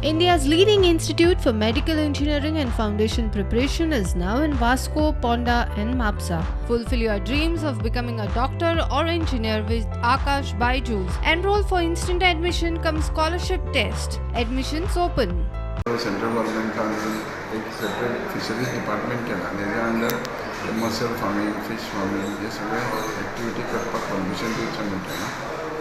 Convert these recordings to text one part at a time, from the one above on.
India's leading institute for medical engineering and foundation preparation is now in Vasco, Ponda and Mapsa. Fulfill your dreams of becoming a doctor or engineer with Aakash Byju's. Enroll for instant admission cum scholarship test. Admissions open. Central गव्हर्मेंटान एक separate fisheries department केला आनी तेज्या under muscle farming, fish farming हे सगळे activity करपाक permission दिवचें म्हणटा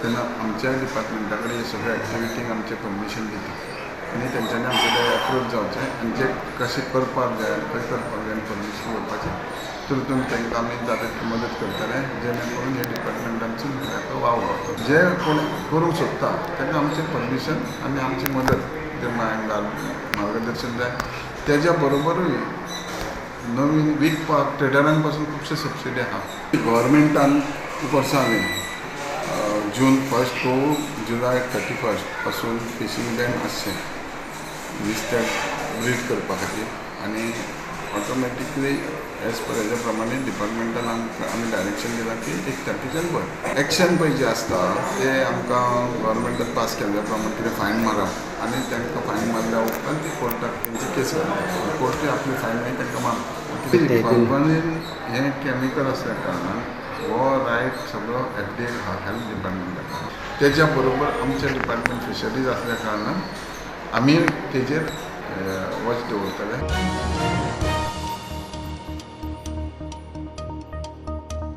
तेन्ना आमच्या डिपार्टमेंटा कडेन हे सगळे एक्टिविटीक आमचें परमिशन दिता आनी तेंच्यांनी आमचे कडेन अप्रोच जावचें आनी जे कशें करपाक जाय आनी खंय करपाक जाय आनी परमिशन घेवपाचें तितून तांकां आमी जाता तितली मदत करतले, जेणे करून हे डिपार्टमेंट आमचो ताका वाव गावतलो. जे कोण करूंक सोदता तांकां आमचें परमिशन आनी आमची मदत, ते मार्गदर्शन जाय. तेज्या बरोबरूय नवीन विकपाक ट्रेडरांक पासून खुबशे सबसिडी आहा. गव्हर्मेंटान खूब वर्सां जालीं जून 1 टू जुलय 31 पासून फिशींग बॅन आसचें नुस्त्याक ब्रीड करपा खातीर आनी ऑटोमॅटिकली एज पर हेज्या प्रमाणे डिपार्टमेंटान आमकां आमी डायरेक्शन दिलां की 1 तारखेच्यान बंद. एक्शन पळय जें आसता तें आमकां गव्हर्मेंटान पास केल्ल्या प्रमाणे कितें फायन मारप आनी तांकां फायन मारल्या उपरांत ती कोर्टाक तेंची केस घालता, कोर्टूय आपली फायन मागीर तांकां मारता. फॉर्मलीन हें कॅमिकल आसल्या कारणान हो रायट सगळो FDA health डिपार्टमेंटाक, तेज्या बरोबर आमचें डिपार्टमेंट फिशरीज आसल्या कारणान आमी तेजेर वॉच दवरतले.